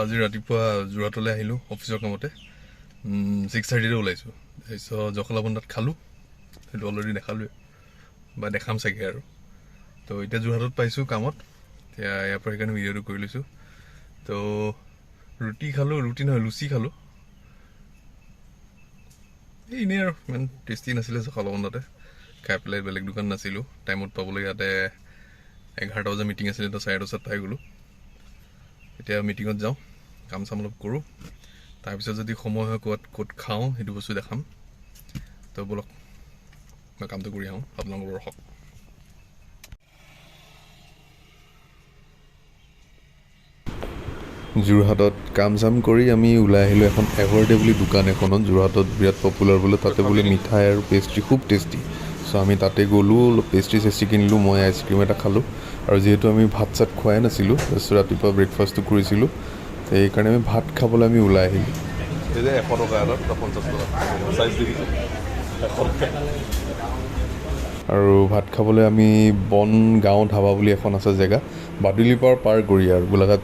আজি ৰাতিপুৱা যোৰহাটলৈ আহিলোঁ অফিচৰ কামতে। 6:30তে ওলাইছোঁ। তাৰপিছত জখলাবন্ধাত খালোঁ, সেইটো অলৰেডি দেখালোৱে বা দেখাম চাগে আৰু। তো এতিয়া যোৰহাটত পাইছোঁ কামত, এতিয়া ইয়াৰ পৰা সেইকাৰণে ভিডিঅ'টো কৰি লৈছোঁ। তো ৰুটি খালোঁ, ৰুটি নহয় লুচি খালোঁ, এই এনেই আৰু ইমান টেষ্টি নাছিলে জখলাবন্ধাতে। খাই পেলাই বেলেগ দোকান নাছিলোঁ, টাইমত পাবলৈ ইয়াতে 11 বজাত মিটিং আছিলে, তো 10:30ত পাই গ'লোঁ। এতিয়া মিটিঙত যাওঁ, কাম চাম অলপ কৰোঁ, তাৰপিছত যদি সময় হয় ক'ৰবাত ক'ত খাওঁ সেইটো বস্তু দেখাম। তো ব'লক মই কামটো কৰি আহোঁ, আপোনালোকৰ ৰখক। যোৰহাটত কাম চাম কৰি আমি ওলাই আহিলোঁ এখন এভাৰডে বুলি দোকান এখনত, যোৰহাটত বিৰাট পপুলাৰ বোলে, তাতে বোলে মিঠাই আৰু পেষ্ট্ৰি খুব টেষ্টি। চ' আমি তাতে গ'লোঁ, অলপ পেষ্ট্ৰি চেষ্ট্ৰি কিনিলোঁ, মই আইচক্ৰীম এটা খালোঁ। আৰু যিহেতু আমি ভাত চাত খোৱাই নাছিলোঁ, তাৰপিছত ৰাতিপুৱা ব্ৰেকফাষ্টটো কৰিছিলোঁ, সেইকাৰণে আমি ভাত খাবলৈ আমি ওলাই আহিলোঁ। এই যে 100 টকা এটাত বা 50 টকা চাইজ দেখিছোঁ, 100 টকা। আৰু ভাত খাবলৈ আমি বনগাঁও ধাবা বুলি এখন আছে জেগা, বাদুলিপাৰ পাৰ কৰি আৰু গোলাঘাট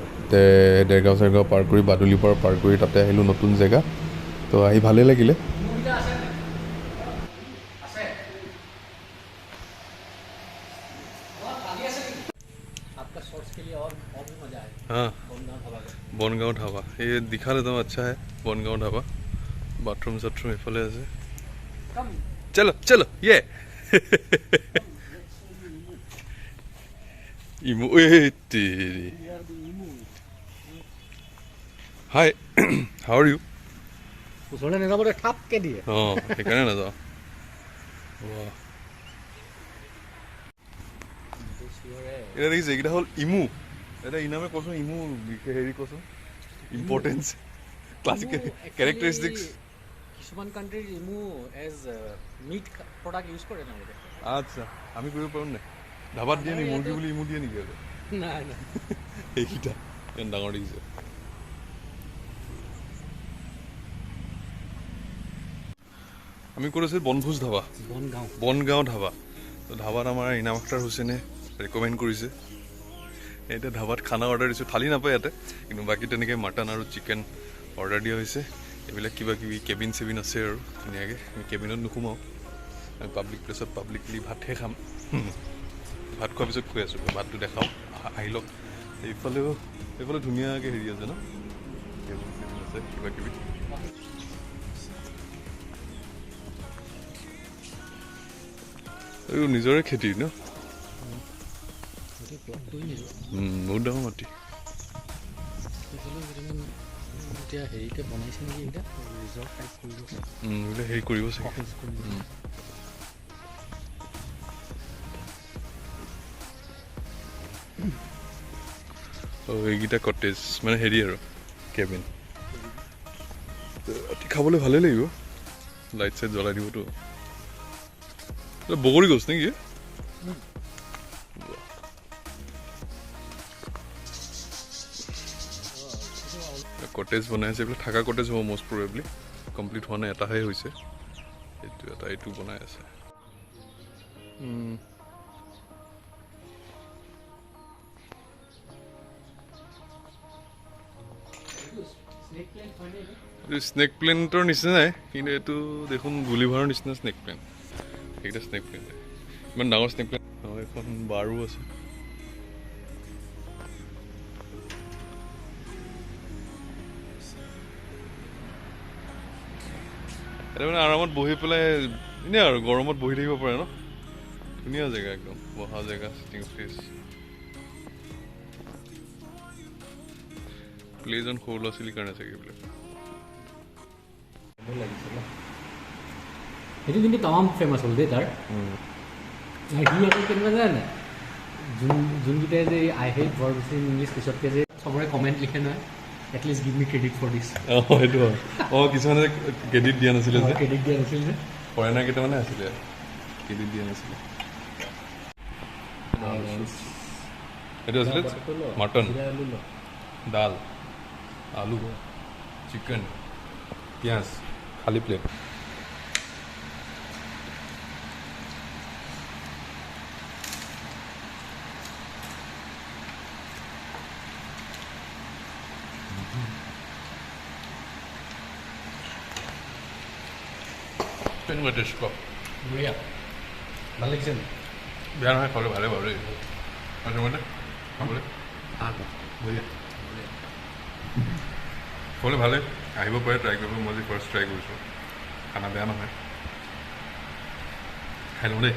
দেৰগাঁও চেৰগাঁও পাৰ কৰি বাদুলিপাৰ পাৰ কৰি তাতে আহিলোঁ, নতুন জেগা। তো আহি ভালেই লাগিলে। हाँ, बनगाँव ढाबा ये दिखा देता हूँ, अच्छा है बनगाँव ढाबा। बाथरूम साथरूम एफाले আছে। चलो चलो ये इमु ए तेरी। হাই, how are you? ওচৰলৈ নাযাব দে, থাপকে দিয়ে। অঁ, সেইকাৰণে নাযাওঁ। এতিয়া দেখিছে এইকেইটা হ'ল ইমু। এটা ইনামে কচোন, ইমু হেৰি কচোন, ইম্পৰ্টেঞ্চ, ক্লাছিকেল কেৰেক্টাৰিষ্টিক্স। কিছুমান কাণ্ট্ৰিৰ emu as meat product use কৰে তেওঁলোকে। আচ্ছা, আমি কৰিব পাৰোঁ নাই? ধাবাত দিয়ে নেকি মুৰ্গী বুলি ইমু দিয়ে নেকি? নাই নাই। এইকেইটা ইমান ডাঙৰ দেখিছে। আমি ক'ত আছিলোঁ? বনভোজ ধাবা, বনগাঁও, বনগাঁও ধাবা। তো ধাবাত আমাৰ ইনাম আখতাৰ হুছেইনে ৰেকমেণ্ড কৰিছে। এতিয়া ধাবাত খানা অৰ্ডাৰ দিছোঁ, থালি নাপায় ইয়াতে, কিন্তু বাকী তেনেকৈ মাটন আৰু চিকেন অৰ্ডাৰ দিয়া হৈছে। এইবিলাক কিবা কিবি কেবিন চেবিন আছে আৰু ধুনীয়াকৈ। আমি কেবিনত নোসোমাওঁ, আমি পাব্লিক প্লেচত পাব্লিকলি ভাতহে খাম। ভাত খোৱাৰ পিছত কৈ আছোঁ, ভাতটো দেখাওঁ, আহি লওক। এইফালেও এইফালে ধুনীয়াকৈ হেৰি আছে ন, কেবিন চেবিন আছে কিবা কিবি। এই নিজৰে খেতি ন, বহুত ডাঙৰ মাটি। হেৰি কৰিব চাগে। এইকেইটা কটেজ মানে হেৰি আৰু কেবিন। ৰাতি খাবলৈ ভালেই লাগিব, লাইট চাইট জ্বলাই দিবতো। বগৰী গছ নেকি? কটেজ বনাই আছে, এইবিলাক থকা কটেজ হ'ব মষ্ট প্ৰবেবলি। কমপ্লিট হোৱা নাই, এটাহে হৈছে, এইটো এটা এইটো বনাই আছে। স্নেক প্লেণ্টৰ নিচিনাই, কিন্তু এইটো দেখোন গুলিভাৰৰ নিচিনা স্নেক প্লেণ্ট। সেইকেইটা স্নেক প্লেণ্ট, ইমান ডাঙৰ স্নেক প্লেণ্ট। এখন বাৰো আছে। ইয়াতে মানে আৰামত বহি পেলাই এনেই আৰু গৰমত বহি থাকিব পাৰে ন, ধুনীয়া জেগা একদম, বহা জেগা, চিটিং স্পেচ। প্লে জন সৰু ল'ৰা ছোৱালীৰ কাৰণে চাগে এইবিলাক। সেইটো কিন্তু তামাম ফেমাছ হ'ল দেই তাৰ। সি আকৌ কেনেকুৱা জানে নাই, যোনকেইটাই যে I hate verbs in English পিছতকৈ যে চবৰে কমেণ্ট লিখে নহয়, at least give me credit for this. অঁ, সেইটো হয়। অঁ, কিছুমানে ক্ৰেডিট দিয়া নাছিলে যে, ক্ৰেডিট দিয়া নাছিল যে, ফৰেনাৰ কেইটামানে আছিলে ক্ৰেডিট দিয়া নাছিলে। এইটো আছিলে মাটন, দাল, আলু, চিকেন, পিঁয়াজ, খালী প্লেট। কেনেকুৱা টেষ্ট ক? বঢ়িয়া, ভাল লাগিছে নে? বেয়া নহয়, খাবলৈ ভালেই বাৰু দেই। মাজে খাবলৈ বঢ়িয়া। খাবলৈ ভালেই, আহিব পাৰে, ট্ৰাই কৰিব। মই আজি ফাৰ্ষ্ট ট্ৰাই কৰিছোঁ, খানা বেয়া নহয়। খাই লওঁ দেই।